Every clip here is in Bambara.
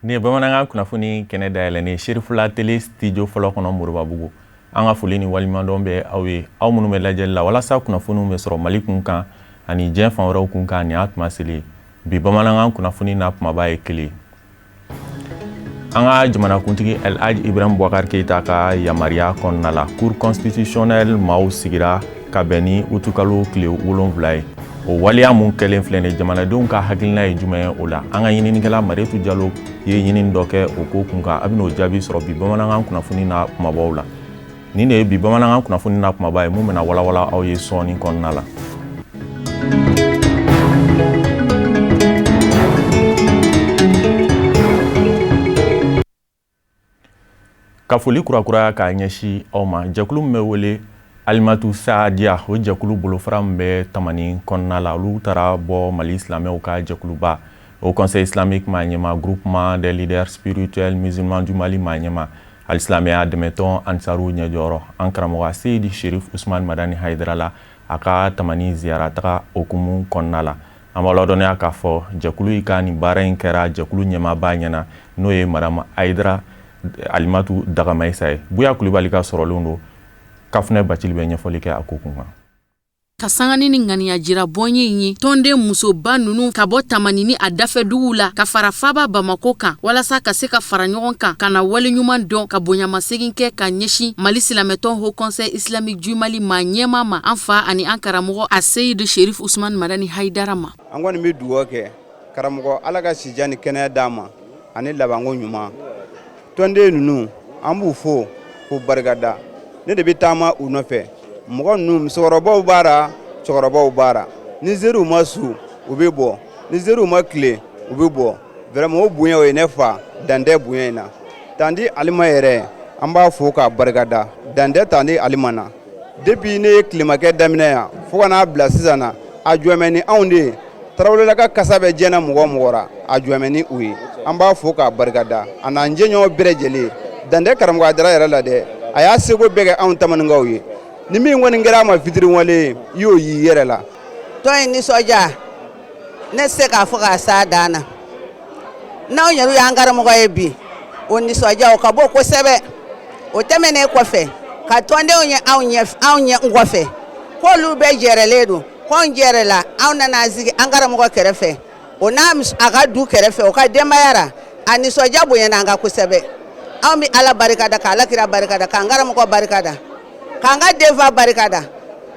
Nin ye bamanankan kunnafoni kɛnɛ dayɛlɛnnen Serifula tele studio fɔlɔ kɔnɔ Moribabugu. An ka foli ni waleɲumandɔn bɛ aw ye, aw minnu bɛ lajɛli la walasa kunnafoniw bɛ sɔrɔ Mali kun kan ani diɲɛ fan wɛrɛw kun kan. Nin y'a tuma selen ye. Bi bamanankan kunnafoni n'a kumaba ye kelen ye. An ka jamanakuntigi El Hadj Ibrahim Boubacar Keita ka yamaruya kɔnɔna la, Cour constitutionnelle maaw sigira ka bɛn ni utukalo tile 7 ye. O waleya mun kɛlen filɛ nin, jamanadenw ka hakilina ye jumɛn ye o la? An ka ɲininikɛla Marietu Jalo ye ɲinini dɔ kɛ o ko kun kan. A bɛn'o jaabi sɔrɔ bi bamanankan kunnafoni n'a kumabaw la. Nin de ye bi bamanankan kunnafoni n'a kumaba ye mun bɛna walawala aw ye sɔɔni kɔnɔna la. Ka foli kurakuraya k'a ɲɛsin aw ma, jɛkulu min bɛ wele Alimatu Saadiya, o jɛkulu bolofara min bɛ Tamani kɔnɔna la, olu taara bɔ Mali silamɛw ka jɛkuluba Haut Conseil islamique maa ɲɛmaa, Groupement des leaders spirituels musulmans du Mali maa ɲɛmaa, alisilamɛya dɛmɛtɔn Ansaru ɲɛjɔyɔrɔ, an karamɔgɔ Seyidi Sherif Usman Madani Hayidara la, a ka Tamani ziyarataga hukumu kɔnɔna la. An b'a ladɔnniya k'a fɔ jɛkulu in ka nin baara in kɛra jɛkulu ɲɛmaaba ɲɛna, n'o ye Madame Hayidara Alimatu Dagamayisa ye. Buya Kulibali ka sɔrɔlenw don. Kafunɛ Bacili bɛ ɲɛfɔli kɛ a ko kun kan. Ka sanga ni nin ŋaniya jira bɔnye in ye, tɔnden musoba ninnu ka bɔ Tamani ni a dafɛduguw la ka fara faaba Bamako kan walasa ka se ka fara ɲɔgɔn kan ka na waleɲuman dɔn ka bonyamasegin kɛ ka ɲɛsin Mali silamɛtɔn Haut Conseil islamique du Mali maa ɲɛmaa ma, an fa ani an karamɔgɔ Aseyidu Sherif Usman Madani Hayidara ma. An kɔni bɛ dugawu kɛ karamɔgɔ Ala ka sijan ni kɛnɛya d'a ma ani labanko ɲuman. Tɔnden ninnu an b'u fo k'u barikada. Ne de bɛ taama u nɔfɛ. Mɔgɔ ninnu, musokɔrɔbaw b'a ra, cɛkɔrɔbaw b'a ra. Ni zeriw ma su, u bɛ bɔ. Ni zeriw ma tile, u bɛ bɔ. Vraiment o bonya o ye ne fa dan tɛ bonya in na. Tanti Alima yɛrɛ, an b'a fo k'a barikada. Dan tɛ tanti Alima na. Depuis ne ye tilemakɛ daminɛ yan fo ka n'a bila sisan na, a jɔnbɛ ni anw de ye. Tarawelelaka kasa bɛ diɲɛ na mɔgɔ o mɔgɔ ra, a jɔnbɛ ni u ye. An b'a fo k'a barikada, a n'an jɛɲɔgɔn bɛɛ lajɛlen. Dan tɛ karamɔgɔ Hayidara yɛrɛ la dɛ, a y'a seko bɛɛ kɛ anw Tamaninkaw ye. Ni min kɔni kɛra a ma fitiriwale ye, i y'o y'i yɛrɛ la. Tɔn in nisɔndiya, ne tɛ se k'a fɔ k'a s'a dan na. N'anw yɛrɛ y'an karamɔgɔ ye bi, o nisɔndiya o ka bon kosɛbɛ. O tɛmɛnen kɔfɛ, ka tɔndenw ye anw ɲɛ anw ɲɛ n kɔfɛ, k'olu bɛɛ jɛrɛlen don. Ko anw jɛrɛla, anw nana sigi an karamɔgɔ kɛrɛfɛ, o n'a a ka du kɛrɛfɛ, o ka denbaya ra, a nisɔndiya bonyana an kan kosɛbɛ. Anw bɛ Ala barika da, ka Ala kira barika da, k'an karamɔgɔ barika da, k'an ka denfa barika da,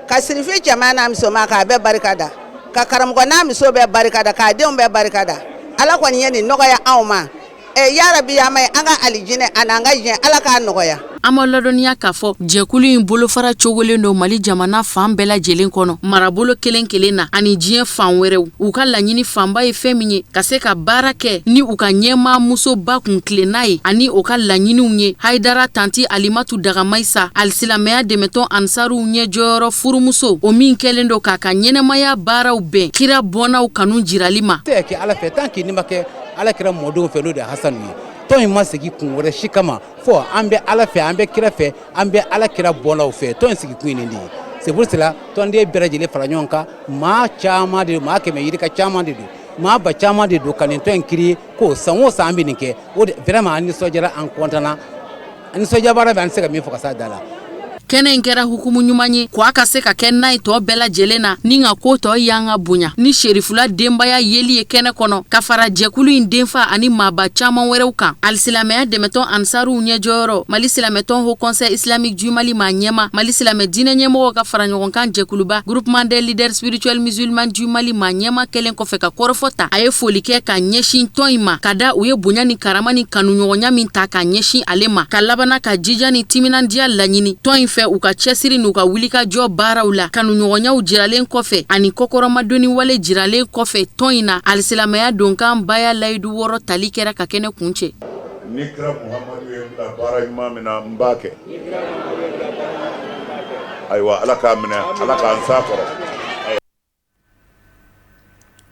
ka sirifi cɛman n'a musoman k'a bɛɛ barika da, ka karamɔgɔ n'a muso bɛɛ barika da, k'a denw bɛɛ barika da. Ala kɔni ye nin nɔgɔya anw ma. Ɛ yarabi an ma an ka alijinɛ ani an ka diɲɛ Ala k'a nɔgɔya. An b'a ladɔnniya k'a fɔ jɛkulu in bolofara cogolen don Mali jamana fan bɛɛ lajɛlen kɔnɔ, marabolo kelen kelen na ani diɲɛ fan wɛrɛw. U ka laɲini fanba ye fɛn min ye, ka se ka baara kɛ ni u ka ɲɛmaa musoba kuntilenna ye ani o ka laɲiniw ye. Hayidara Tanti Alimatu Dagamayisa, alisilamɛya dɛmɛtɔn Ansaruw ɲɛjɔyɔrɔ furumuso, o min kɛlen don k'a ka ɲɛnamaya baaraw bɛn kira bɔnnaw kanu jirali ma. Tɛ kɛ Ala fɛ tant que n'i ma kɛ Ala kira mɔdenw fɛ n'o de ye Hasanu ye. Tɔn in ma sigi kun wɛrɛ si kama fo an bɛ Ala fɛ, an bɛ kira fɛ, an bɛ Ala kira bɔnnaw fɛ. Tɔn in sigi kun ye nin de ye. C'est pour cela tɔnden bɛɛ lajɛlen fara ɲɔgɔn kan, maa caman de don, maa kɛmɛ yirika caman de don, maa ba caman de don ka nin tɔn in créer ko san o san an bɛ nin kɛ. O de vraiment an nisɔndiyara, an content na. An nisɔndiyabara bɛ, an tɛ se ka min fɔ ka s'a da la. Kɛnɛ in kɛra hukumu ɲuman ye ko a ka se ka kɛ n'a ye tɔ bɛɛ lajɛlen na ni ka ko tɔ y'an ka bonya ni serifula denbaya yeli ye kɛnɛ kɔnɔ ka fara jɛkulu in denfa ani maaba caman wɛrɛw kan. Alisilamɛya dɛmɛtɔn Ansaruw ɲɛjɔyɔrɔ, Mali silamɛtɔn Haut Conseil islamique du Mali maa ɲɛma, Mali silamɛ diinɛ ɲɛmɔgɔw ka faraɲɔgɔnkan jɛkuluba Groupement des leaders spirituels musulmans du Mali maa ɲɛma kɛlen kɔfɛ ka kɔrɔfɔ ta, a ye foli kɛ ka ɲɛsin tɔn in ma ka da u ye bonya ni karama ni kanuɲɔgɔnya min ta ka ɲɛsin ale ma, ka labana ka jija ni timinandiya laɲini tɔn in fɛ u ka cɛsiri n'u ka wulikajɔ baaraw la. Kanuɲɔgɔnyaw jiralen kɔfɛ ani kɔkɔrɔmadonni wale jiralen kɔfɛ tɔn in na, alisilamɛya donkan baya layidu wɔɔrɔ tali kɛra ka kɛnɛ kuncɛ. Ni kira Muhamadu ye n bila baara ɲuman min na, n b'a kɛ. Ayiwa, Ala k'a minɛ, Ala k'an s'a kɔrɔ.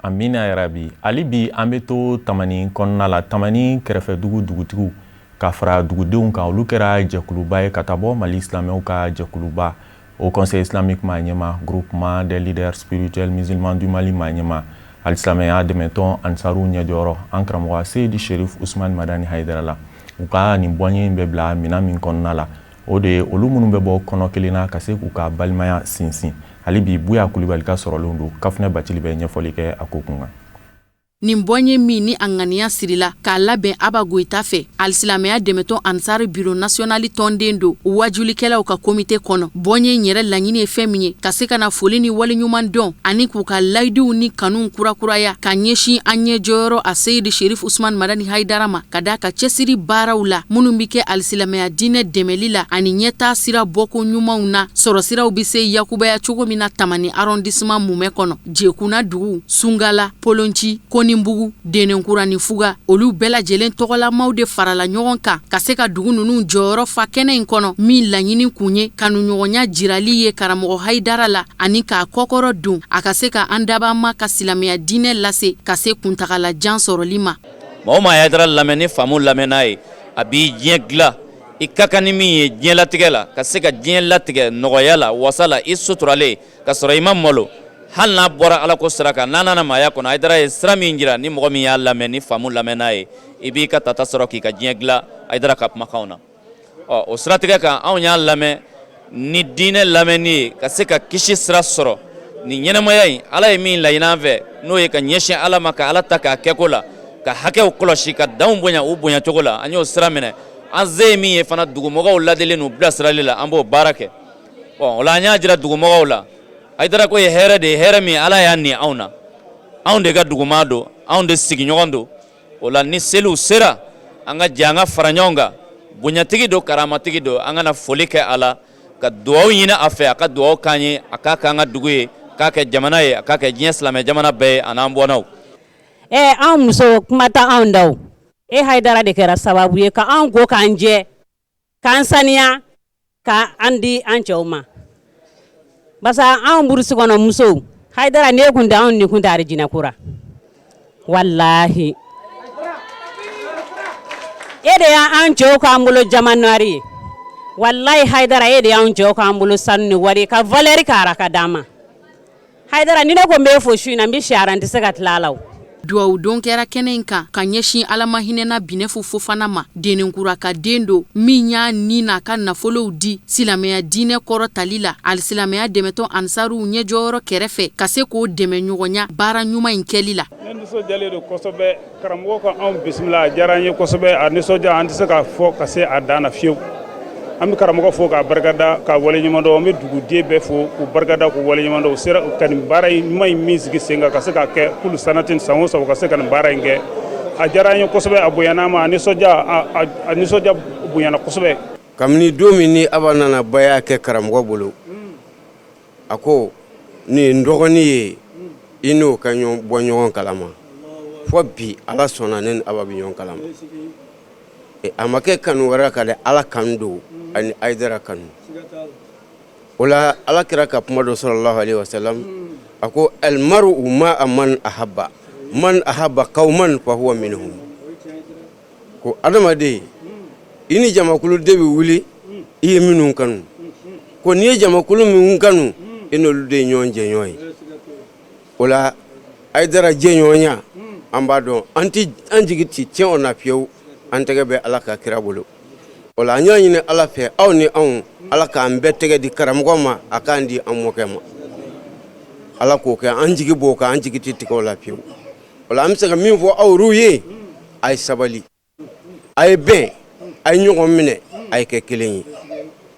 Amina yarabi. Hali bi an bɛ to Tamani kɔnɔna la. Tamani kɛrɛfɛdugu dugutigiw Ka fara dugudenw kan, olu kɛra jɛkuluba ye ka taa bɔ Mali silamɛw ka jɛkuluba Haut Conseil islamique maa ɲɛma, Groupement des leaders spirituels musulmans du Mali maa ɲɛma, alisilamɛya dɛmɛtɔn Ansaru ɲɛjɔyɔrɔ, an karamɔgɔ Seyidi Sherif Usman Madani Hayidara la. U ka nin bɔnye in bɛ bila minɛn min kɔnɔna la, o de ye olu minnu bɛ bɔ kɔnɔ kelen na ka se k'u ka balimaya sinsin. Hali bi, Buya Kulibali ka sɔrɔlenw don. Kafunɛ Bacili bɛ ɲɛfɔli kɛ a ko kun kan. Nin bɔnye min ni a ŋaniya sirila k'a labɛn Aba Goyita fɛ, alisilamɛya dɛmɛtɔn Ansari bureau national tɔnden don wajulikɛlaw ka komite kɔnɔ. Bɔnye in yɛrɛ laɲini ye fɛn min ye, ka se ka na foli ni waleɲuman dɔn ani k'u ka layiduw ni kanuw kurakuraya ka ɲɛsin an ɲɛjɔyɔrɔ a Seyidi Sherif Usman Madani Hayidara ma, ka da a ka cɛsiri baaraw la minnu bɛ kɛ alisilamɛya diinɛ dɛmɛli la ani ɲɛtaa sira bɔko ɲumanw na, sɔrɔsiraw bɛ se yakubaya cogo min na Tamani arrondissement mumɛ kɔnɔ. Jekuna dugu, Sungala, Polonci, Konibugu, Denenkura ni Fuga, olu bɛɛ lajɛlen tɔgɔlamaw de farala ɲɔgɔn kan ka se ka dugu ninnu jɔyɔrɔ fa kɛnɛ in kɔnɔ, min laɲini kun ye kanuɲɔgɔnya jirali ye karamɔgɔ Hayidara la ani k'a kɔkɔrɔ don a ka se ka an dabama ka silamɛya diinɛ lase ka se kuntagala jan sɔrɔli ma. Maa o maa ye Hayidara lamɛn ni faamu lamɛn n'a ye, a b'i diɲɛ dilan i ka kan ni min ye diɲɛlatigɛ la, ka se ka diɲɛ latigɛ nɔgɔya la, wasa la, i suturalen ka sɔrɔ i ma malo. Hali n'a bɔra ala ko sira kan, n'a nana maaya kɔnɔ, Hayidara ye sira min jira, ni mɔgɔ min y'a lamɛn ni faamu lamɛn n'a ye, i b'i ka tata sɔrɔ k'i ka diɲɛ dilan Hayidara ka kumakanw na. Ɔ, o siratigɛ kan, anw y'a lamɛn ni diinɛ lamɛnni ye ka se ka kisi sira sɔrɔ nin ɲɛnamaya in. Ala ye min laɲini an fɛ, n'o ye ka ɲɛsin ala ma, ka ala ta k'a kɛko la, ka hakɛw kɔlɔsi, ka danw bonya u bonyacogo la, an y'o sira minɛ. An se ye min ye fana dugumɔgɔw ladili n'u bilasirali la, an b'o baara kɛ. Bon, o la an y'a jira dugumɔgɔw la, Hayidara ko ye hɛrɛ de ye, hɛrɛ min ala y'a ni anw na. Anw de ka dugumaa don, anw de sigiɲɔgɔn don. O la ni seliw sera, an ka jɛ, an ka fara ɲɔgɔn kan. Bonyatigi don, karamatigi don, an ka na foli kɛ a la, ka dugawu ɲini a fɛ, a ka dugawu k'an ye, a k'a k'an ka dugu ye, k'a kɛ jamana ye, a k'a kɛ diɲɛ silamɛ jamana bɛɛ ye, an'an bɔnnaw. Ɛ, anw muso, kuma tɛ anw da. E Hayidara de kɛra sababu ye ka anw ko k'an jɛ, k'an saniya, ka an di an cɛw ma. Basa anw burusi kɔnɔ musow, Hayidara, n'e kun tɛ, anw ni kun tɛ arijinɛ kura. Walahi, e de y'an cɛw k'an bolo diamant noir ye. Walahi Hayidara, e de y'an cɛw k'an bolo sanu ni wari ka valeur k'a ka d'an ma. Hayidara, ni ne ko n b'e fo su in na, n bɛ si ara, n tɛ se ka tila a la o. Duwawu don kɛra kɛnɛ in kan ka ɲɛsin ala ma hinɛna Binɛfu Fofana ma, Denenkura ka den don min y'a ni n'a ka nafolow di silamɛya diinɛ kɔrɔ tali la, alisilamɛya dɛmɛtɔn Ansaruw ɲɛjɔyɔrɔ kɛrɛfɛ, ka se k'o dɛmɛ ɲɔgɔnya baara ɲuman in kɛli la. Ne nisɔndiyalen don kosɛbɛ. Karamɔgɔ ka anw bisimila, a diyara an ye kosɛbɛ. A nisɔndiya, an tɛ se k'a fɔ ka se a dan na fiyewu. An bɛ karamɔgɔ fo k'a barikada, k'a waleɲuman dɔn. An bɛ duguden bɛɛ fo k'u barikada, k'u waleɲuman dɔn. U sera ka nin baara ɲuman in min sigi sen kan, ka se k'a kɛ kulu sanatin, san o san ka se ka nin baara in kɛ, a diyara an ye kosɛbɛ. A bonyana an ma, a nisɔndiya bonyana kosɛbɛ. Kabini don min ni Aba nana baya kɛ karamɔgɔ bolo, a ko nin ye n dɔgɔnin ye, i n'o ka bɔ ɲɔgɔn kalama. Fɔ bi, ala sɔnna, ne ni Aba bɛ ɲɔgɔn kalama. A ma kɛ kanu wɛrɛ ka di, ala kanu don ani Hayidara kanu. O la ala kira ka kuma dɔ, sallallahu alaihi wasallam, a ko almaru ma'a man ahabba, man ahabba qauman fa huwa minhum. Ko adamaden, i ni jamakulu de bɛ wuli i ye minnu kanu. Ko n'i ye jamakulu minnu kanu, i n'olu de ye ɲɔgɔn jɛɲɔgɔn ye. O la Hayidara jɛɲɔgɔnya, an b'a dɔn an tɛ an jigi ti tiɲɛ o na fiyewu. An tɛgɛ bɛ ala ka kira bolo. O la an y'a ɲini ala fɛ, aw ni anw, ala k'an bɛɛ tɛgɛ di karamɔgɔ ma, a k'an di an mɔkɛ ma. Ala k'o kɛ, an jigi b'o kan, an jigi tɛ tigɛ o la fiyewu. O la an bɛ se ka min fɔ aw yɛrɛw ye, a ye sabali, a ye bɛn, a ye ɲɔgɔn minɛ, a ye kɛ kelen ye.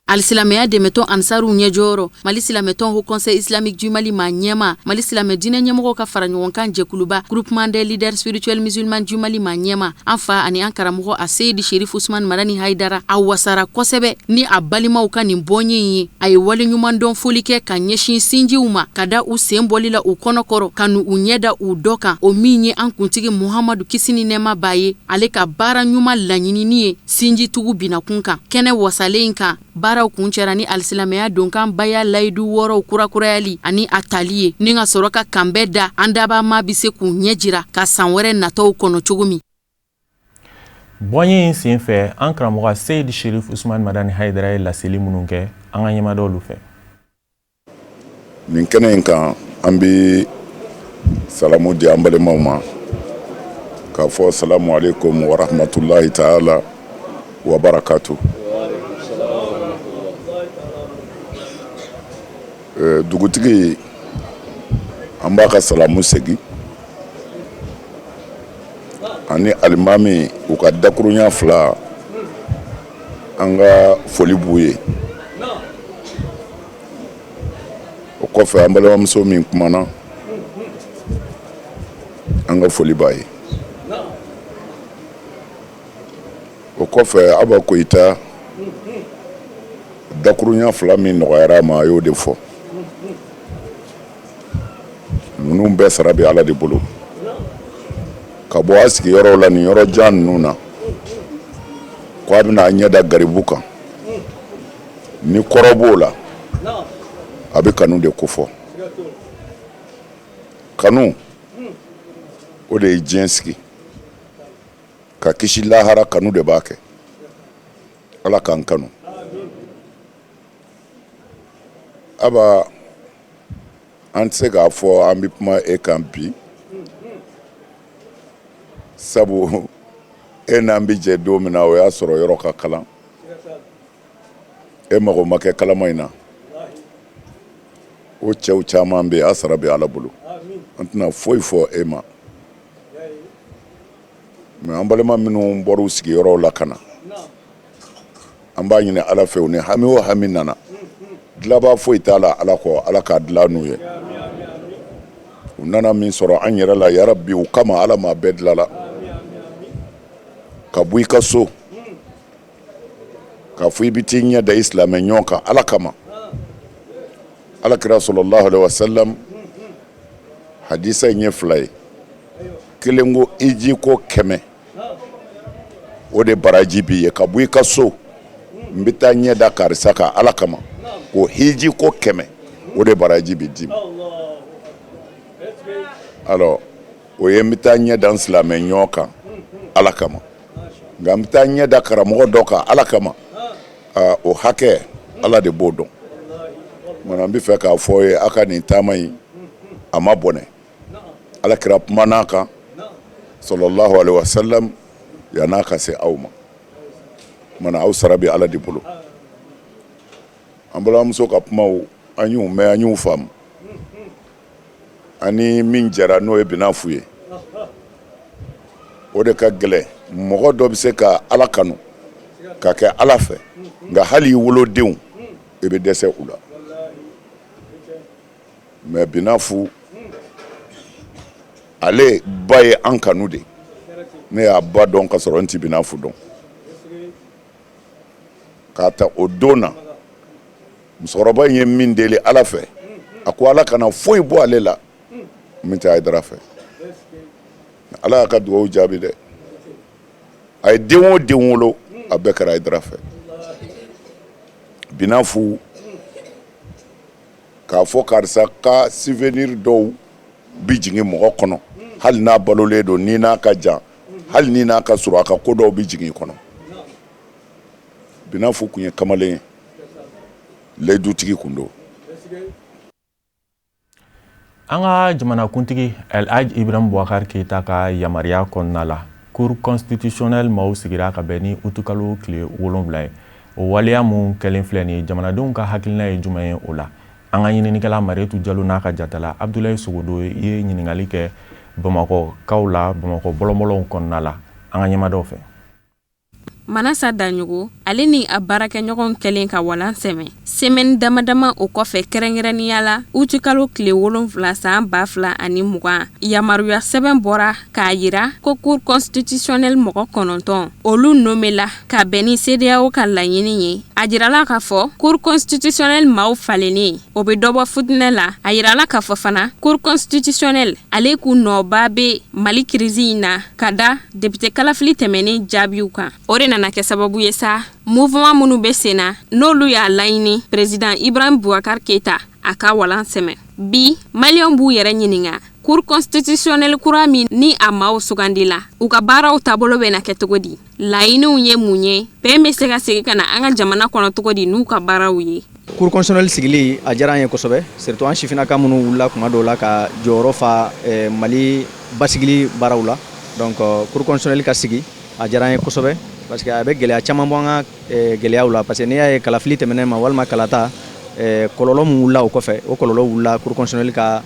Alisilamɛya dɛmɛtɔn Ansaruw ɲɛjɔyɔrɔ, Mali silamɛtɔn Haut Conseil islamique du Mali maa ɲɛma, Mali silamɛ diinɛ ɲɛmɔgɔw ka fara ɲɔgɔn kan jɛkuluba, Groupement des leaders spirituels musulmans du Mali maa ɲɛma, an fa ani an karamɔgɔ a Seyidi Sherif Usman Madani Hayidara, a wasara kosɛbɛ ni a balimaw ka nin bɔnye in ye. A ye waleɲumandɔn foli kɛ ka ɲɛsin sinjiw ma, ka da u sen bɔli la u kɔnɔkɔrɔ ka n'u ɲɛ da u dɔ kan, o min ye an kuntigi Muhamadu, kisi ni nɛɛma b'a ye, ale ka baara ɲuman laɲinini ye sinjitugu binakun kan. Kɛnɛ wasalen in kan, baaraw kuncɛra ni alisilamɛya donkan baya layidu wɔɔrɔw kurakurayali ani a tali ye, ni ka sɔrɔ ka kanbɛn da an dabaa ma bɛ se k'u ɲɛ jira ka san wɛrɛ nataw kɔnɔ cogo min. Bɔnye in sen fɛ, an karamɔgɔ Seyidi Sherif Usman Madani Hayidara ye laseli minnu kɛ, an ka ɲɛmada olu fɛ. Nin kɛnɛ in kan, an bɛ salamu di an balimaw ma k'a fɔ salamu aleykum wa rahmatulahi taala wa barakatu. Dugutigi, an b'a ka salamu segin ani alimami u ka dakurunya fila, an ka foli b'u ye. O kɔfɛ, an balimamuso min kumana, an ka foli b'a ye. O kɔfɛ, Aba Koyita, dakurunya fila min nɔgɔyara a ma, a y'o de fɔ. Ninnu bɛɛ sara bɛ Ala de bolo. Ka bɔ a sigiyɔrɔw la nin yɔrɔ jan ninnu na, ko a bɛna a ɲɛ da garibu kan, ni kɔrɔ b'o la, a bɛ kanu de kofɔ. Kanu, o de ye diɲɛ sigi ka kisi lahara. Kanu de b'a kɛ. Ala k'an kanu. Aba, an tɛ se k'a fɔ an bɛ kuma e kan bi, sabu e n'an bɛ jɛ don min na, o y'a sɔrɔ yɔrɔ ka kalan. E mago ma kɛ kalama in na. O cɛw caman bɛ yen, a sara bɛ Ala bolo. An tɛna foyi fɔ e ma. Mais an balima minnu bɔra u sigiyɔrɔw la ka na, an b'a ɲini Ala fɛ, u ni hami o hami nana, dilaba foyi t'a la Ala kɔ, Ala k'a dilan n'u ye. U nana min sɔrɔ an yɛrɛ la, yarabi, u kama, Ala m'a bɛɛ dilala. Ka bɔ i ka so k'a fɔ i bɛ t'i ɲɛ da i silamɛ ɲɔgɔn kan Ala kama, Ala kira sɔlɔlahu alaihi wasallam, hadisa in ye fila ye. Kelen ko hiji ko 100, o de baraji b'i ye. Ka bɔ i ka so, n bɛ taa ɲɛ da karisa kan Ala kama, ko hiji ko 100, o de baraji bɛ d'i ma. Alors, o ye n bɛ taa ɲɛ da n silamɛ ɲɔgɔn kan Ala kama. Nka n bɛ taa ɲɛ da karamɔgɔ dɔ kan Ala kama, o hakɛ, Ala de b'o dɔn. Mana n bɛ fɛ k'a fɔ ye, aw ka nin taama in, a ma bɔnɛ. Ala kira kumana kan sɔlɔlahu alaihi wasallam yann'a ka se aw ma. Mana aw sara bɛ Ala de bolo. An balimamuso ka kumaw, an y'u mɛn, an y'u faamu. Ani min jɛra, n'o ye Binafu ye, o de ka gɛlɛn. Mɔgɔ dɔ bɛ se ka Ala kanu ka kɛ Ala fɛ, nka hali i wolodenw, i bɛ dɛsɛ u la. Mais Binafu, ale ba ye an kanu de. Ne y'a ba dɔn ka sɔrɔ n tɛ Binafu dɔn. K'a ta o don na, musokɔrɔba in ye min deli Ala fɛ, a ko Ala kana foyi bɔ ale la min tɛ Hayidara fɛ. Ala y'a ka dugawu jaabi dɛ. A ye den o den wolo, a bɛɛ kɛra Hayidara fɛ. Binafu, k'a fɔ karisa ka souvenir dɔw bi jigin mɔgɔ kɔnɔ, hali n'a balolen don, ni n'a ka jan, hali ni n'a ka surun, a ka ko dɔw bi jigin i kɔnɔ. Binafu kun ye kamalen ye, layidutigi kun don. An ka jamanakuntigi El Hadj Ibrahim Boubacar Keita ka yamaruya kɔnɔna la, Cour constitutionnelle maaw sigira ka bɛn ni utukalo tile 7 ye. O waleya mun kɛlen filɛ nin ye, jamanadenw ka hakilina ye jumɛn ye o la? An ka ɲininikɛla Marietu Jalo n'a ka jatala Abdoulaye Sogodo ye ɲininkali kɛ Bamakɔkaw la, Bamakɔ bɔlɔnbɔlɔnw kɔnɔna la. An ka ɲɛmadaw fɛ. Manasa Daɲogo, ale ni a baarakɛɲɔgɔnw kɛlen ka walan sɛmɛ semaine dama dama o kɔfɛ, kɛrɛnkɛrɛnnenya la utikalo tile 7 san 2020, yamaruya sɛbɛn bɔra k'a yira ko Cour constitutionnelle mɔgɔ 9, olu nommé la ka bɛn ni CEDEAO ka laɲini ye. A jirala k'a fɔ Cour constitutionnelle maaw falennen, o bɛ dɔbɔ futinɛ la. A yirala k'a fɔ fana Cour constitutionnelle ale k'u nɔba bɛ Mali crise in na ka da député kalafili tɛmɛnen jaabiw kan. O de nana kɛ sababu ye sa, mouvement minnu bɛ sen na, n'olu y'a laɲini président Ibrahim Boubacar Keita a ka walan sɛmɛ. Bi, maliyɛnw b'u yɛrɛ ɲininka. Cour constitutionnelle kura min ni a maaw sugandila, u ka baaraw taabolo bɛna kɛ cogo di? Laɲiniw ye mun ye? Bɛn bɛ se ka segin ka na an ka jamana kɔnɔ cogo di n'u ka baaraw ye? Cour constitutionnelle sigili, a diyara an ye kosɛbɛ, surtout an sifinnaka minnu wulila kuma dɔw la ka jɔyɔrɔ fa Mali basigili baaraw la. Donc cour constitutionnelle ka sigi, a diyara an ye kosɛbɛ, parce que a bɛ gɛlɛya caman bɔ an ka gɛlɛyaw la, parce que n'i y'a ye kalafili tɛmɛnen ma walima kalata, kɔlɔlɔ min wulila o kɔfɛ, o kɔlɔlɔ wulila cour constitutionnelle ka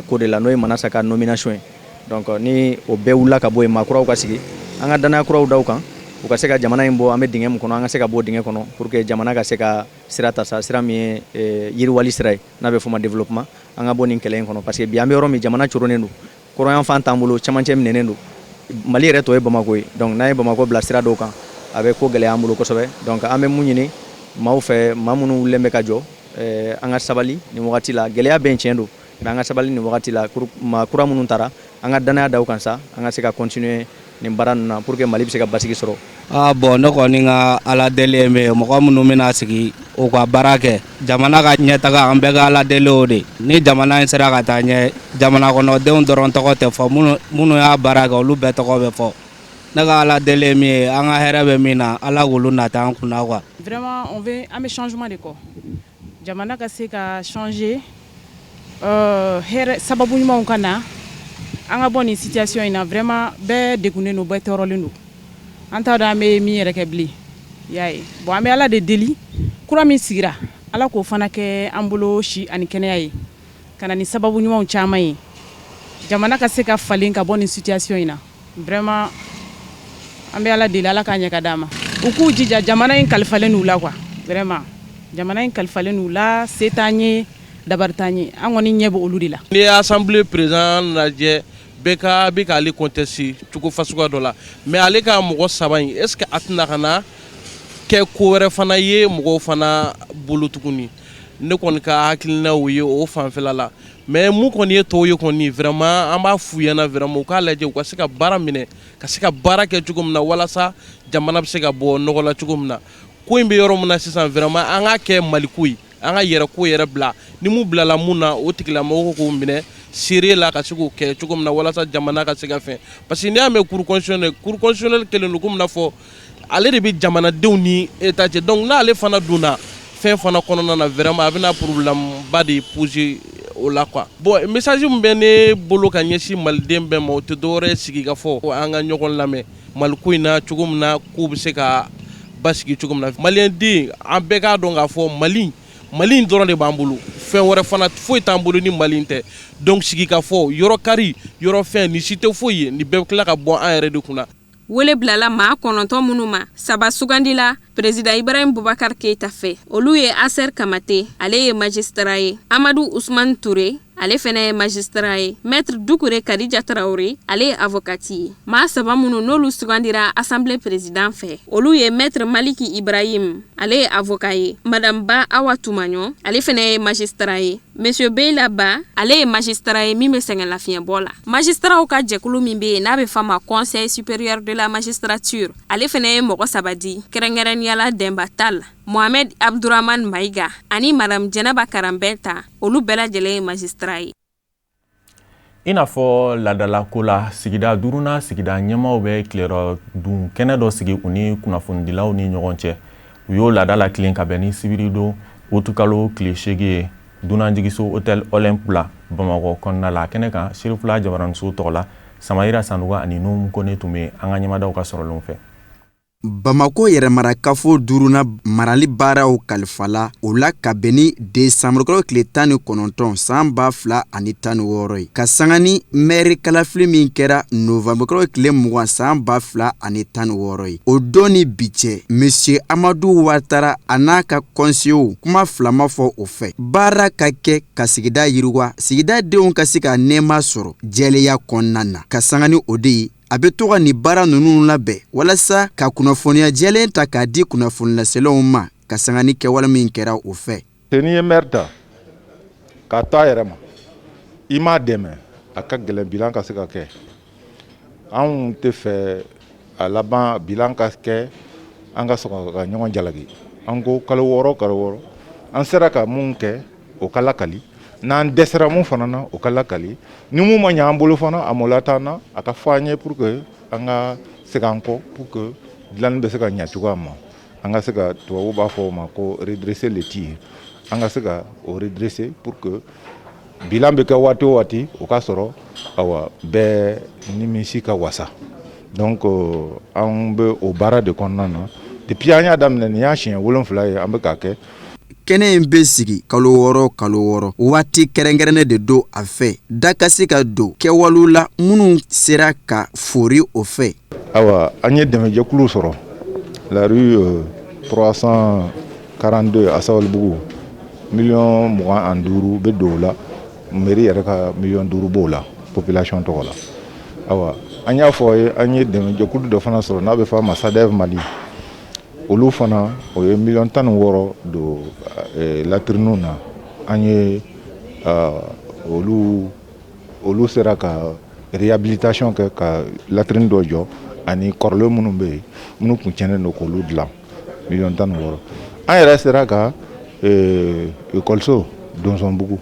ko de la, n'o ye Manasa ka nomination ye. Donc ni o bɛɛ wulila ka bɔ yen, maa kuraw ka sigi, an ka danaya kuraw da u kan, u ka se ka jamana in bɔ an bɛ dingɛ min kɔnɔ, an ka se ka bɔ dingɛ kɔnɔ pour que jamana ka se ka sira ta sa, sira min ye yiriwali sira ye, n'a bɛ f'o ma développement. An ka bɔ nin kɛlɛ in kɔnɔ, parce que bi an bɛ yɔrɔ min, jamana coronnen don, kɔrɔnyanfan t'an bolo, cɛmancɛ minɛnen don, Mali yɛrɛ tɔ ye Bamakɔ ye. Donc n'an ye Bamakɔ bila sira dɔw kan, a bɛ ko gɛlɛya an bolo kosɛbɛ. Donc an bɛ mun ɲini maaw fɛ, maa minnu wulilen bɛ ka jɔ, an ka sabali nin wagati la. Gɛlɛya bɛ yen, tiɲɛ don, mais an ka sabali nin wagati la. Maa kura minnu taara, an ka danaya da u kan sa, an ka se ka continuer nin baara ninnu na pour que Mali bɛ se ka basigi sɔrɔ. Ah bon, ne kɔni ka Ala deli ye min ye, mɔgɔ minnu bɛna sigi, u ka baara kɛ jamana ka ɲɛtaga, an bɛɛ ka Ala deli o de. Ni jamana in sera ka taa ɲɛ, jamana kɔnɔdenw dɔrɔn tɔgɔ tɛ fɔ, minnu y'a baara kɛ, olu bɛɛ tɔgɔ bɛ fɔ. Ne ka Ala deli ye min ye, an ka hɛrɛ bɛ min na, Ala k'olu nata an kunna quoi. Vraiment, on veut, an bɛ changement de kɔ, jamana ka se ka changer, hɛrɛ sababu ɲumanw ka na, an ka bɔ nin situation in na. Vraiment, bɛɛ degunnen don, bɛɛ tɔɔrɔlen don, an t'a dɔn an bɛ min yɛrɛ kɛ bilen, i y'a ye. Bon, an bɛ Ala de deli, kura min sigira, Ala k'o fana kɛ an bolo si ani kɛnɛya ye, ka na ni sababu ɲumanw caman ye, jamana ka se ka falen ka bɔ nin situation in na. Vraiment, an bɛ Ala deli, Ala k'a ɲɛ ka d'an ma. U k'u jija, jamana in kalifalen n'u la quoi. Vraiment, jamana in kalifalen n'u la, se t'an ye, dabari t'an ye, an kɔni ɲɛ bɛ olu de la. N'i ye assemblée président lajɛ, bɛɛ ka bɛ k'ale contester cogo fasuguya dɔ la, mais ale ka mɔgɔ saba in, est ce que a tɛna ka na kɛ ko wɛrɛ fana ye mɔgɔw fana bolo tuguni? Ne kɔni ka hakilinaw ye o fanfɛla la. Mais mun kɔni ye tɔw ye kɔni, vraiment, an b'a f'u ɲɛna, vraiment, u k'a lajɛ, u ka se ka baara minɛ, ka se ka baara kɛ cogo min na, walasa jamana bɛ se ka bɔ nɔgɔ la cogo min na. Ko in bɛ yɔrɔ min na sisan, vraiment, an k'a kɛ Maliko ye, an ka yɛrɛ ko yɛrɛ bila. Ni mun bilala mun na, o tigilamɔgɔw k'o minɛ seere la, ka se k'o kɛ cogo min na, walasa jamana ka se ka fɛn, parce que n'i y'a mɛn cour constitutionnelle, cour constitutionnelle kɛlen don komi n'a fɔ ale de bɛ jamanadenw ni État cɛ. Donc n'ale fana donna fɛn fana kɔnɔna na, vraiment, a bɛna problème ba de poser o la quoi. Bon, message min bɛ ne bolo ka ɲɛsin maliden bɛɛ ma, o tɛ dɔwɛrɛ ye sigi ka fɔ an ka ɲɔgɔn lamɛn Maliko in na cogo min na, k'u bɛ se ka basigi cogo min na. Maliyɛn den, an bɛɛ k'a dɔn k'a fɔ Mali in dɔrɔn de b'an bolo, fɛn wɛrɛ fana foyi t'an bolo ni Mali in tɛ. Donc sigi ka fɔ yɔrɔ kari yɔrɔ fɛn nin si tɛ foyi ye, nin bɛɛ bɛ tila ka bɔ an yɛrɛ de kunna. Wele bilala maa 9 minnu ma, saba sugandila président Ibrahim Bubakar Keita fɛ. Olu ye Aser Kamate, ale ye magistrat ye, Amadu Usman Ture, ale fɛnɛ ye magistrat ye, maître Dukure Kadija Tarawele, ale ye avocate ye. Maa saba minnu n'olu sugandira assemblée président fɛ, olu ye maître Maliki Ibrahim, ale ye avocat ye, madame Ba Awa Tumaɲɔ, ale fɛnɛ ye magistrat ye, monsieur Beyla Ba, ale ye magistrat ye min bɛ sɛgɛn lafiɲɛbɔ la. Magistratw ka jɛkulu min bɛ yen n'a bɛ f'a ma Conseil supérieur de la magistrature, ale fɛnɛ ye mɔgɔ saba di, kɛrɛnkɛrɛnnenya la Denba Tal, Mohamed Abdurrahman Mayiga ani madame Jɛnɛba Karanbɛnta. Olu bɛɛ lajɛlen ye magistrat ye. I n'a fɔ laadalako la, sigida duurunan sigida ɲɛmaaw bɛ tilerɔ dun kɛnɛ dɔ sigi u ni kunnafonidilaw ni ɲɔgɔn cɛ. U y'o laada la tilen ka bɛn ni sibiridon utukalo tile 8 ye, dunanjigiso Hôtel Olympe la, Bamakɔ kɔnɔna la. A kɛnɛ kan, Serifula Jabaraniso tɔgɔ la, Samayira Sanuga ani Numu Kone tun bɛ an ka ɲɛmadaw ka sɔrɔlenw fɛ. Bamakɔ yɛrɛmarakafo duurunan marali baaraw kalifala o la ka bɛn ni desanburukalo tile 19 san 2016 ye, ka sanga ni mɛri kalafili min kɛra novanburukalo tile 20 san 2016 ye. O don ni bi cɛ, monsieur Amadu Watara a n'a ka kɔnseyew kuma fila ma fɔ o fɛ, baara ka kɛ ka sigida yiriwa, sigida denw ka se ka nɛɛma sɔrɔ jɛlenya kɔnɔna na. Ka sanga ni o de ye, a bɛ to ka nin baara ninnu labɛn walasa ka kunnafoniya jɛlen ta k'a di kunnafonilaselaw ma, ka sanga ni kɛwale min kɛra o fɛ. N'i ye maire ta k'a to a yɛrɛ ma, i m'a dɛmɛ, a ka gɛlɛn bilan ka se ka kɛ. Anw tɛ fɛ a laban bilan ka kɛ an ka sɔrɔ ka ɲɔgɔn jalaki. An ko kalo 6 kalo 6, an sera ka mun kɛ, o ka lakali. N'an dɛsɛra mun fana na, o ka lakali. Ni mun ma ɲɛ an bolo fana, a maloya t'an na, a ka fɔ an ye pour que an ka segin an kɔ, pour que dilanni bɛ se ka ɲɛ cogoya min na, an ka se ka, tubabu b'a fɔ o ma ko redresser le tir, an ka se ka o redresser pour que bilan bɛ kɛ waati o waati, o ka sɔrɔ awa bɛɛ nimisi ka wasa. Donc an bɛ o baara de kɔnɔna na depuis an y'a daminɛ. Nin y'a siɲɛ 7 ye an bɛ k'a kɛ. Kɛnɛ in bɛ sigi kalo 6, kalo 6. Waati kɛrɛnkɛrɛnnen de don a fɛ, da ka se ka don kɛwalew la minnu sera ka fori o fɛ. Ayiwa, an ye dɛmɛjɛkulu sɔrɔ la rue 342 a Sabalibugu, miliyɔn 25 bɛ don o la. Mairie yɛrɛ ka miliyɔn 5 b'o la population tɔgɔ la. Ayiwa, an y'a fɔ ye, an ye dɛmɛjɛkulu dɔ fana sɔrɔ n'a bɛ fɔ a ma SADEV Mali. Olu fana, o ye miliyɔn 16 don latriniw na. An ye olu sera ka réhabilitation kɛ, ka latrine dɔ jɔ, ani kɔrɔlen minnu bɛ yen, minnu tun tiɲɛnen don, k'olu dilan, miliyɔn 16. An yɛrɛ sera ka ekɔliso Donsɔnbugu,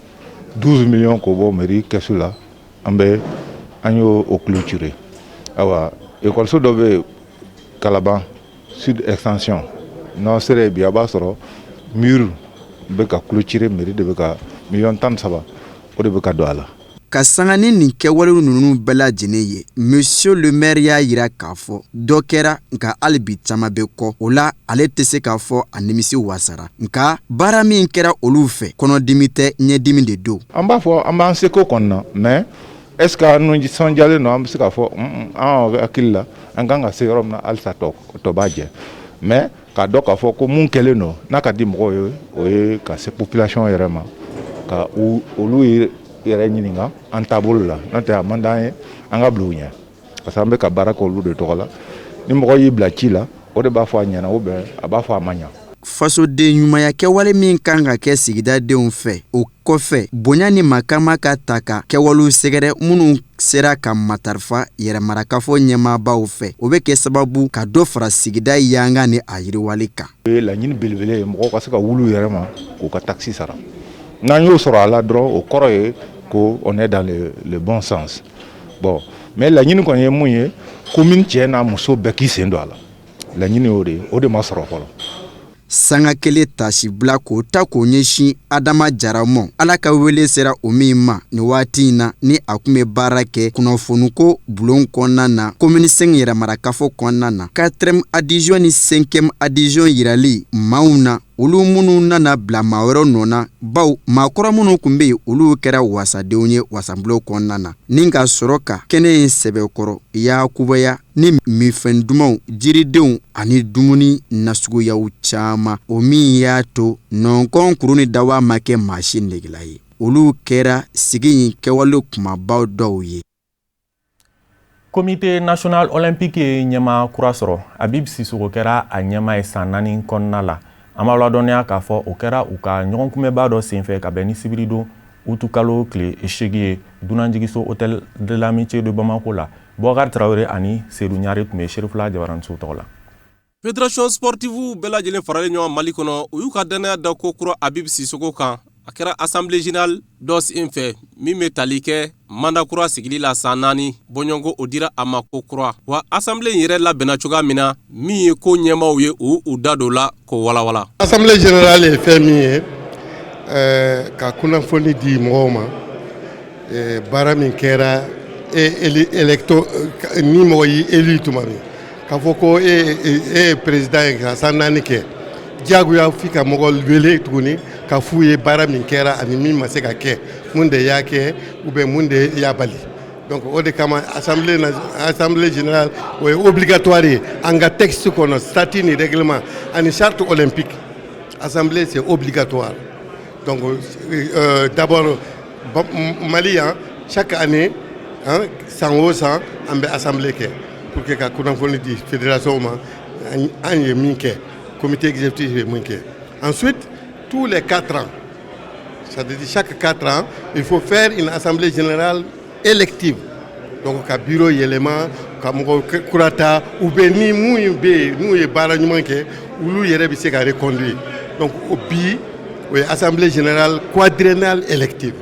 12 millions, k'o bɔ mairie kɛsu la, an bɛ an y'o o clôturer. Ayiwa, ekɔliso dɔ bɛ yen Kalaban Sud Extension, n'aw sera yen bi, a b'a sɔrɔ mur bɛ ka clôturer. Mairie de bɛ ka miliyɔn 13, o de bɛ ka don a la. Ka sanga ni nin kɛwale ninnu bɛɛ lajɛlen ye, monsieur le maire y'a jira k'a fɔ dɔ kɛra, nka hali bi caman bɛ kɔ. O la, ale tɛ se k'a fɔ a nimisi wasara, nka baara min kɛra olu fɛ, kɔnɔdimi tɛ, ɲɛdimi de don. An b'a fɔ an b'an seko kɔni na, mais est ce que an nisɔndiyalen don? An bɛ se k'a fɔ an hakili la, an kan ka se yɔrɔ min na, halisa tɔ b'a jɛ. Mais k'a dɔn k'a fɔ ko mun kɛlen don n'a ka di mɔgɔw ye, o ye ka se population yɛrɛ ma, ka olu yɛrɛ ɲininka an taabolo la. N'o tɛ, a man d'an ye an ka bila u ɲɛ, parce que an bɛ ka baara kɛ olu de tɔgɔ la. Ni mɔgɔ y'i bila ci la, o de b'a fɔ a ɲɛna ou bien a b'a fɔ a ma ɲa. Fasoden ɲumanya kɛwale min kan ka kɛ sigidadenw fɛ, o kɔfɛ, bonya ni makama ka ta ka kɛwalew sɛgɛrɛ minnu sera ka matarafa yɛrɛmarakafo ɲɛmaabaw fɛ, o bɛ kɛ sababu ka dɔ fara sigida yanga ni a yiriwali kan. O ye laɲini belebele ye, mɔgɔw ka se ka wuli u yɛrɛ ma k'u ka taxe sara. N'an y'o sɔrɔ a la dɔrɔn, o kɔrɔ ye ko on est dans le bon sens. Bon, mais laɲini kɔni ye mun ye? Commune cɛ n'a muso bɛɛ k'i sen don a la. Laɲini y'o de ye, o de ma sɔrɔ fɔlɔ. Sanga kelen tasibila k'o ta k'o ɲɛsin Adama Jara mɔ, Ala ka wele sera o min ma nin waati in na, ni a tun bɛ baara kɛ kunnafoniko bulon kɔnɔna na, commune 5 yɛrɛmarakafo kɔnɔna na, quatrième adjoint ni cinquième adjoint yirali maaw na, olu minnu nana bila maa wɛrɛw nɔ na, baw maakɔrɔ minnu tun bɛ yen, olu kɛra wasadenw ye wasanbulon kɔnɔna na, ni ka sɔrɔ ka kɛnɛ in sɛbɛkɔrɔ yakubaya ni minfɛn dumanw, jiridenw ani dumuni nasuguyaw caman, o min y'a to nɔnkɔn kuru ni dawa ma kɛ maa si negela ye. Olu kɛra sigi in kɛwale kumabaw dɔw ye. Comité national olympique ye ɲɛmaa kura sɔrɔ. Habib Sissoko kɛra a ɲɛmaa ye san 4 kɔnɔna la. An b'a ladɔnniya k'a fɔ o kɛra u ka ɲɔgɔn kunbɛnba dɔ senfɛ ka bɛn ni sibiridon utukalo tile 8 ye, dunanjigiso Hôtel de l'Amitié de Bamako la. Bɔkari Tarawele ani Sedu Ɲare tun bɛ Serifula Jabaraniso tɔgɔ la. Fédération sportive bɛɛ lajɛlen faralen ɲɔgɔn Mali kɔnɔ, u y'u ka dannaya da ko kura Habib Sissoko kan. A kɛra assemblée générale dɔ sen fɛ min bɛ tali kɛ mandat kura sigili la san 4 bɔɲɔgɔnko. O dira a ma ko kura wa. Assemblée in yɛrɛ labɛnna cogoya min na, min ye ko ɲɛmaaw ye, u da don la k'o walawala. Assemblée générale ye fɛn min ye, ka kunnafoni di mɔgɔw ma, baara min kɛra électo ni mɔgɔ y'i élu tuma min, k'a fɔ ko e ye président ye ka san 4 kɛ, diyagoya f'i ka mɔgɔ wele tuguni ka f'u ye baara min kɛra ani min ma se ka kɛ, mun de y'a kɛ ou bien mun de y'a bali. Donc o de kama assemblée générale, o ye obligatoire ye an ka texte kɔnɔ, statut ni règlement ani charte olympique. Assemblée, c'est obligatoire. Donc d'abord Mali yan, chaque année, hein, san o san, an bɛ assemblée kɛ pour que ka kunnafoni di fédération ma, an ye min kɛ, comité exécutif ye min kɛ. Ensuite, tous les 4 ans, c'est-à-dire chaque 4 ans, il faut faire une assemblée générale élective. Donc ka bureau yɛlɛma, ka mɔgɔ kura ta, ou bien ni mun bɛ yen n'u ye baara ɲuman kɛ, olu yɛrɛ bɛ se ka reconduire. Donc o bi, o ye assemblée générale quadriennale élective.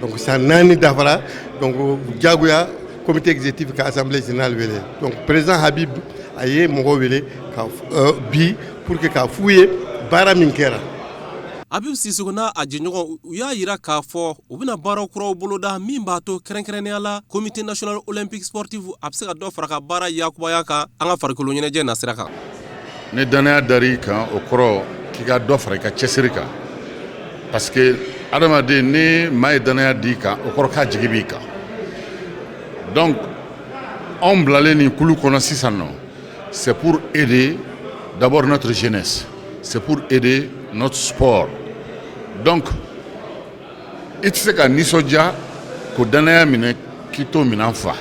Donc san 4 dafara. Donc jagoya comité exécutif ka assemblée générale wele. Donc président Habib a ye mɔgɔw wele ka bi pour que k'a f'u ye baara min kɛra. Habib Sisoko n'a a jɛɲɔgɔn, u y'a yira k'a fɔ u bɛna baara kuraw boloda min b'a to kɛrɛnkɛrɛnnenya la Comité national olympique sportif a bɛ se ka dɔ fara ka baara yakubaya kan an ka farikolo ɲɛnajɛ nasira kan. Ni dannaya dar'i kan, o kɔrɔ k'i ka dɔ fara i ka cɛsiri kan, parce que adamaden, ni maa ye dannaya d'i kan, o kɔrɔ k'a jigi b'i kan. Donc anw bilalen nin kulu kɔnɔ sisan nɔ, c'est pour aider d'abord notre jeunesse, c'est pour aider notre sport. Donc i tɛ se ka nisɔndiya k'o dannaya minɛ k'i t'o minɛn fa.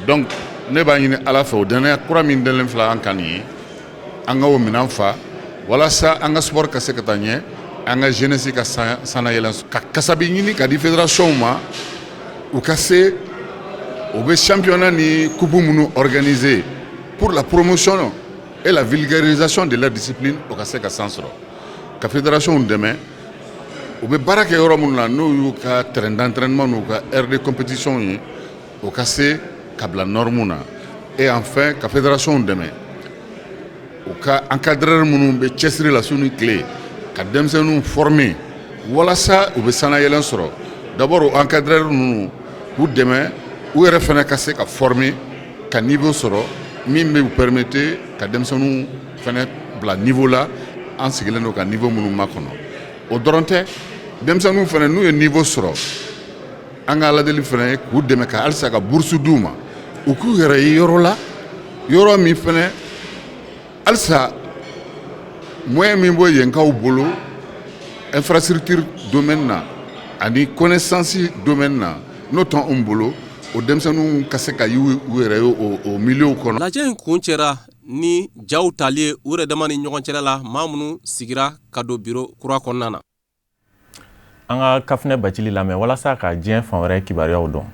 Donc ne b'a ɲini Ala fɛ, o dannaya kura min dalen filɛ an kan nin ye, an ka o minɛn fa walasa an ka sport ka se ka taa ɲɛ, an ka jeunesse ka sanayɛlɛn, ka kasabi ɲini ka di fédération ma, u ka se u bɛ championnat ni coupe minnu organiser pour la promotion et la vulgarisation de la discipline, o ka se ka san sɔrɔ, ka fédération dɛmɛ u bɛ baara kɛ yɔrɔ minnu na, n'o y'u ka terrain d'entraînement n'u ka aire de compétition ye, o ka se ka bila norme na. Et enfin, ka fédération dɛmɛ, u ka encadreur minnu bɛ cɛsiri la su ni tile ka denmisɛnninw former walasa u bɛ sanayɛlɛn sɔrɔ, d'abord o encadreur ninnu k'u dɛmɛ, u yɛrɛ fana ka se ka former ka niveau sɔrɔ min bɛ u permettre ka denmisɛnninw fana bila niveau la an sigilen don ka niveau minnu makɔnɔ. O dɔrɔn tɛ, denmisɛnninw fana n'u ye niveau sɔrɔ, an ka aladeli fana ye k'u dɛmɛ ka halisa ka bourse d'u ma, u k'u yɛrɛ ye yɔrɔ la, yɔrɔ min fana halisa moyen min bɔ yenkaw bolo infrastructure domaine na ani connaissance domaine na, n'o tɛ anw bolo, o denmisɛnninw ka se ka y'u yɛrɛ ye o milieu kɔnɔ. Lajɛ in kuncɛra ni jaw tali ye u yɛrɛ dama ni ɲɔgɔn cɛla la, maa minnu sigira ka don biro kura kɔnɔna na. An ka Kafunɛ Bacili lamɛn walasa ka diɲɛ fan wɛrɛ kibaruyaw dɔn.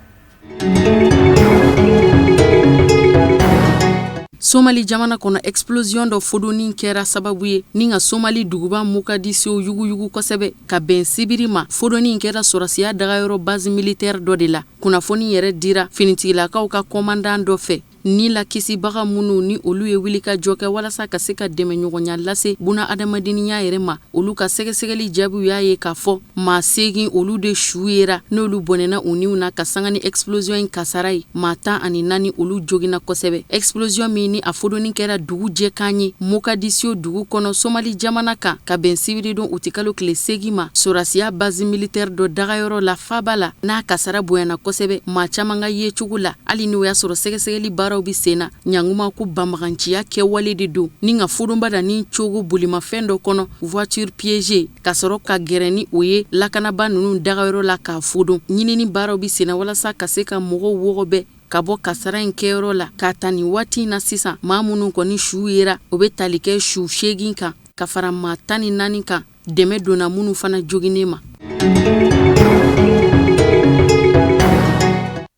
Somali jamana kɔnɔ, explosion dɔ fodonni kɛra sababu ye ni ka Somali duguba Mogadiscio yuguyugu kosɛbɛ ka bɛn sibiri ma. Fodonni kɛra sɔrɔsiya dagayɔrɔ base militaire dɔ de la. Kunnafoni yɛrɛ dira finitigilakaw ka commandant dɔ fɛ. Ni lakisibaga minnu ni olu ye wulikajɔ kɛ walasa ka se ka dɛmɛɲɔgɔnya lase buna adamadenya yɛrɛ ma, olu ka sɛgɛsɛgɛli jaabiw y'a ye k'a fɔ maa 8 olu de su yera, n'olu bɔnɛna u niw na ka sanga ni explosion in kasara ye. Maa 14 olu joginna kosɛbɛ. Explosion min ni a fodonni kɛra dugu jɛkan ye Mogadiscio dugu kɔnɔ Somali jamana kan ka bɛn sibiridon utikalo tile 8 ma, sɔrɔsiya base militaire dɔ dagayɔrɔ la faaba la, n'a kasara bonyana kosɛbɛ maa caman ka yecogo la, hali n'o y'a sɔrɔ sɛgɛsɛgɛli baaraw bɛ sen na. Ɲanguma ko banbaganciya kɛwale de don ni ka fodonba da ni cogo bolimafɛn dɔ kɔnɔ, voiture piégée, ka sɔrɔ ka gɛrɛ ni o ye lakanaba ninnu dagayɔrɔ la k'a fodon. Ɲinini baaraw bɛ sen na walasa ka se ka mɔgɔw wɔgɔbɛ ka bɔ kasara in kɛyɔrɔ la. K'a ta nin waati in na sisan, maa minnu kɔni su yera, o bɛ tali kɛ su 8 kan ka fara maa 14 kan, dɛmɛ donna minnu fana joginnen ma.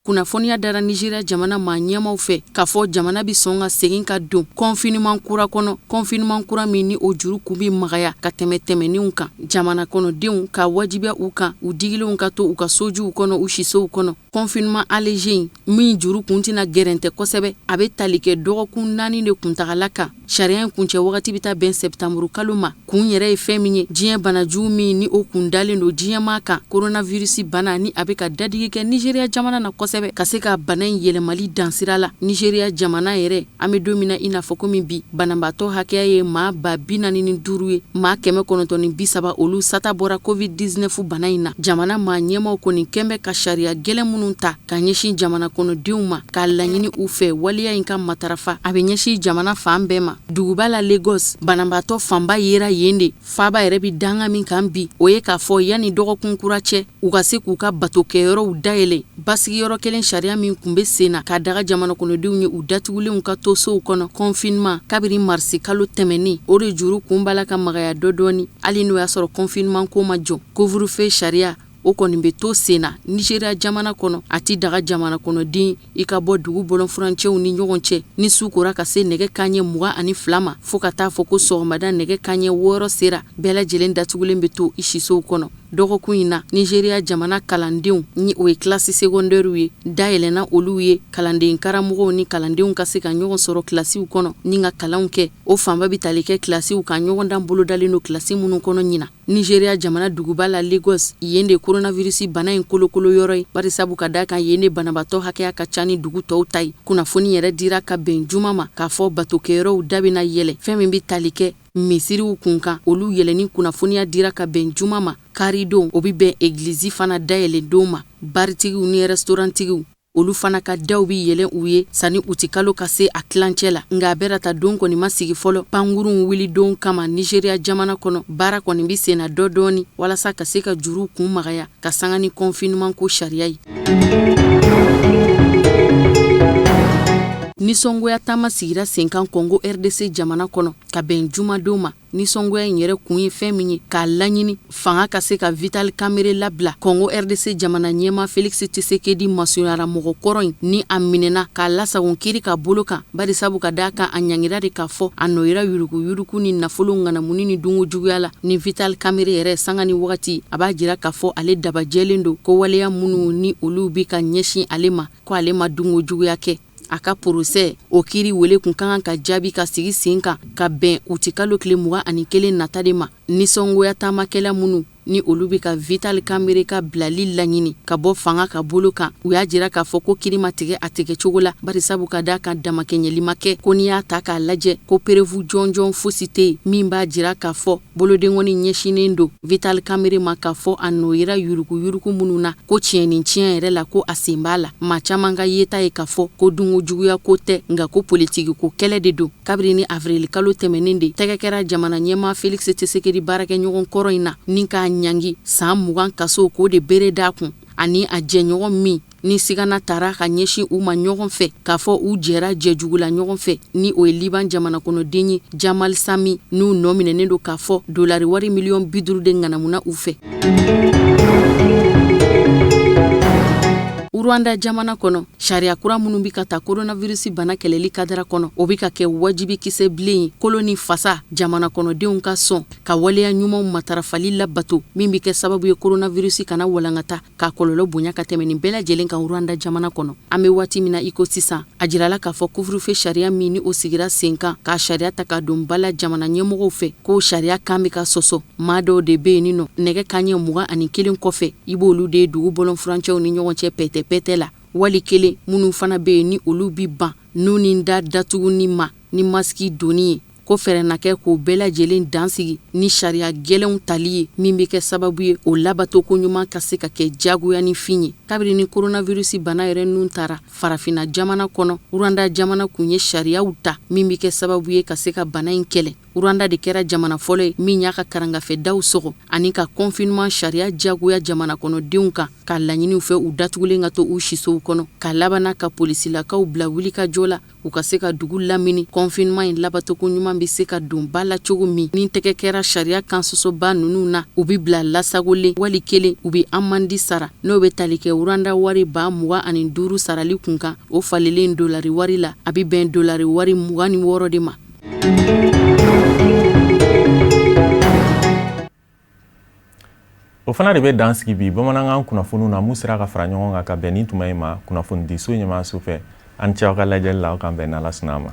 Kunnafoniya dara Nigeria jamana maa ɲɛmaw fɛ k'a fɔ jamana bɛ sɔn ka segin ka don confinement kura kɔnɔ, confinement kura min ni o juru kun bɛ magaya ka tɛmɛ tɛmɛnenw kan. Jamana kɔnɔdenw ka wajibiya u kan, u digilenw ka to u ka sojuw kɔnɔ, u sisow kɔnɔ. Confinement allégé in min juru kun tɛna gɛrɛntɛ kosɛbɛ, a bɛ tali kɛ dɔgɔkun 4 de kuntagala kan. Sariya in kuncɛ wagati bɛ taa bɛn sɛptanburu kalo ma. Kun yɛrɛ ye fɛn min ye, diɲɛ banajugu min ni o kun dalen don diɲɛmaa kan, coronavirus bana, ni a bɛ ka dadigi kɛ Nigeria jamana na kosɛbɛ, ka se ka bana in yɛlɛmali dan sira la. Nigeria jamana yɛrɛ, an bɛ don min na i n'a fɔ komi bi, banabaatɔ hakɛya ye maa 45 000 ye, maa 930 olu sata bɔra covid-19 bana in na. Jamana maa ɲɛmaw kɔni kɛn bɛ ka sariya gɛlɛn minnu ta ka ɲɛsin jamana kɔnɔdenw ma, k'a laɲini u fɛ waleya in ka matarafa, a bɛ ɲɛsin jamana fan bɛɛ ma. Duguba la Lagos, banabaatɔ fanba yera yen de. Faaba yɛrɛ bɛ danga min kan bi, o ye k'a fɔ yanni dɔgɔkun kura cɛ, u ka se k'u ka batokɛyɔrɔw dayɛlɛ. Basigiyɔrɔ kelen sariya min kun bɛ sen na k'a daga jamana kɔnɔdenw ye u datugulenw ka to sow kɔnɔ, confinement, kabiri marisi kalo tɛmɛnen, o de juru kun b'a la ka magaya dɔ dɔɔni, hali n'o y'a sɔrɔ confinement ko ma jɔ. Couvre-feu sariya o kɔni bɛ to sen na Nigeria jamana kɔnɔ. A ti daga jamana kɔnɔden i ka bɔ dugu bɔlɔnfurancɛw ni ɲɔgɔn cɛ ni su kora ka se nɛgɛ kanɲɛ 22 ma, fo ka taa fɔ ko sɔgɔmada nɛgɛ kanɲɛ 6 sera, bɛɛ lajɛlen datugulen bɛ to i sisow kɔnɔ. Dɔgɔkun in na, Nizeriya jamana kalandenw ni o ye kilasi segɔndɛriw ye, dayɛlɛnna olu ye kalanden karamɔgɔw ni kalandenw ka se ka ɲɔgɔn sɔrɔ kilasiw kɔnɔ ni ka kalanw kɛ. O fanba bɛ tali kɛ kilasiw kan ɲɔgɔndan bolodalen don kilasi minnu kɔnɔ ɲinan. Nizeriya jamana duguba la Lagos, yen de coronavirus bana in kolokolo yɔrɔ ye, barisabu ka d'a kan yen de banabaatɔ hakɛya ka ca ni dugu tɔw ta ye. Kunnafoni yɛrɛ dira ka bɛn juma ma k'a fɔ batokɛyɔrɔw da bɛna yɛlɛ, fɛn min bɛ tali kɛ misiriw kun kan, olu yɛlɛni kunnafoniya dira ka bɛn juma ma. Karidon, o bɛ bɛn egilizi fana dayɛlɛ don ma. Baritigiw ni rɛsitorantigiw, olu fana ka daw bɛ yɛlɛ u ye sanni utikalo ka se a tilancɛ la. Nka a bɛra ta don kɔni ma sigi fɔlɔ pankurunw wuli don kama Nizeriya jamana kɔnɔ. Baara kɔni bɛ senna dɔ dɔɔni walasa ka se ka juruw kun magaya ka sanga ni confinement ko sariya ye. Nisɔngoya taama sigira senkan Kɔngo RDC jamana kɔnɔ ka bɛn jumadon ma. Nisɔngoya in yɛrɛ kun ye fɛn min ye, k'a laɲini fanga ka se ka Vital Kamerhe labila. Kɔngo RDC jamana ɲɛmaa Felix Tshisekedi masurunyara mɔgɔ kɔrɔ in ni a minɛna k'a lasagon kiri ka bolo kan, barisabu ka d'a kan a ɲangira de k'a fɔ a nɔ yera yuruguyurugu ni nafolo ŋanamuni ni dunko juguya la. Ni Vital Kamerhe yɛrɛ sanga ni wagati a b'a jira k'a fɔ ale dabajɛlen don ko waleya minnu ni olu bi ka ɲɛsin ale ma, ko ale ma dunko juguya kɛ. A ka porosɛ o kiri wele kun ka kan ka jaabi ka sigi sen kan ka bɛn utikalo tile 21 nata de ma. Nisɔngoya taamakɛla minnu ni olu bɛ ka Vital Kamerhe ka bilali laɲini ka bɔ fanga ka bolo kan, u y'a jira k'a fɔ ko kiri ma tigɛ a tigɛ cogo la, barisabu ka d'a kan damakɛɲɛli ma kɛ. Ko n'i y'a ta k'a lajɛ, ko preuve jɔnjɔn fosi tɛ yen min b'a jira k'a fɔ bolodenkɔni ɲɛsinnen don Vital Kamerhe ma, k'a fɔ a nɔ yera yuruguyurugu minnu na, ko tiɲɛ ni tiɲɛ yɛrɛ la ko a sen b'a la. Maa caman ka yeta ye k'a fɔ ko dunko juguya ko tɛ, nka ko politiki ko kɛlɛ de don. Kabiri ni avril kalo tɛmɛnen de tɛgɛ kɛra jamana ɲɛmaa Felix Tshisekedi baarakɛɲɔgɔn kɔrɔ in na ni k'a ɲangi san 20 kaso, k'o de bere d'a kun, ani a jɛɲɔgɔn min ni sigana tara ka ɲɛsin u ma ɲɔgɔn fɛ k'a fɔ u jɛra jɛjugu la ɲɔgɔn fɛ, ni o ye Liban jamana kɔnɔden ye Jamal Sami, n'u nɔ minɛnen don k'a fɔ dolari wari miliyɔn 50 de ŋanamuna u fɛ. Rwanda jamana kɔnɔ, sariya kura minnu bɛ ka ta coronavirus bana kɛlɛli kadara kɔnɔ, o bɛ ka kɛ wajibi kisɛ bilen ye kolo ni fasa jamana kɔnɔdenw ka sɔn ka waleya ɲumanw matarafali labato, min bɛ kɛ sababu ye coronavirus kana walankata k'a kɔlɔlɔ bonya ka tɛmɛ nin bɛɛ lajɛlen kan Rwanda jamana kɔnɔ. An bɛ waati min na i ko sisan, a jirala k'a fɔ couvre-feu sariya min ni o sigira sen kan k'a sariya ta ka don ba la jamana ɲɛmɔgɔw fɛ, k'o sariya kan bɛ ka sɔsɔ. Maa dɔw de bɛ yen nɔ nɛgɛ kanɲɛ 21 kɔfɛ, i b'olu de ye dugu bɔlɔn furancɛw ni ɲɔgɔn cɛ pɛtɛpɛtɛ la, wali kelen minnu fana bɛ yen ni olu bi ban nun ni da datuguni ma ni masiki donni ye. Ko fɛɛrɛ na kɛ k'o bɛɛ lajɛlen dansigi ni sariya gɛlɛnw tali ye, min bɛ kɛ sababu ye o labatoko ɲuman ka se ka kɛ jagoya ni fin ye. Kabiri ni coronavirus bana yɛrɛ nun tara farafinna jamana kɔnɔ, Rwanda jamana kun ye sariyaw ta min bɛ kɛ sababu ye ka se ka bana in kɛlɛ. Rwanda de kɛra jamana fɔlɔ ye min y'a ka karangafɛdaw sɔgɔ ani ka confinement sariya jagoya jamana kɔnɔdenw kan, k'a laɲini u fɛ u datugulen ka to u sisow kɔnɔ, ka labanna ka polisilakaw bila wulikajɔ la u ka se ka dugu lamini. Confinement in labatoko ɲuman bɛ se ka don ba la cogo min, ni tɛgɛ kɛra sariya kansɔsɔba ninnu na, u bɛ bila lasagolen, wali kelen u bɛ amandi sara, n'o bɛ tali kɛ Rwanda wari 25,000 sarali kun kan. O falenlen dolari wari la, a bɛ bɛn dolari wari 26 de ma. O fana de bɛ dan sigi bi bamanankan kunnafoniw na, mun sera ka fara ɲɔgɔn kan ka bɛn nin tuma in ma kunnafonidiso ɲɛmaaso fɛ. Aw ni ce aw ka lajɛli la. Aw k'an bɛn n'Ala sɔnna a ma.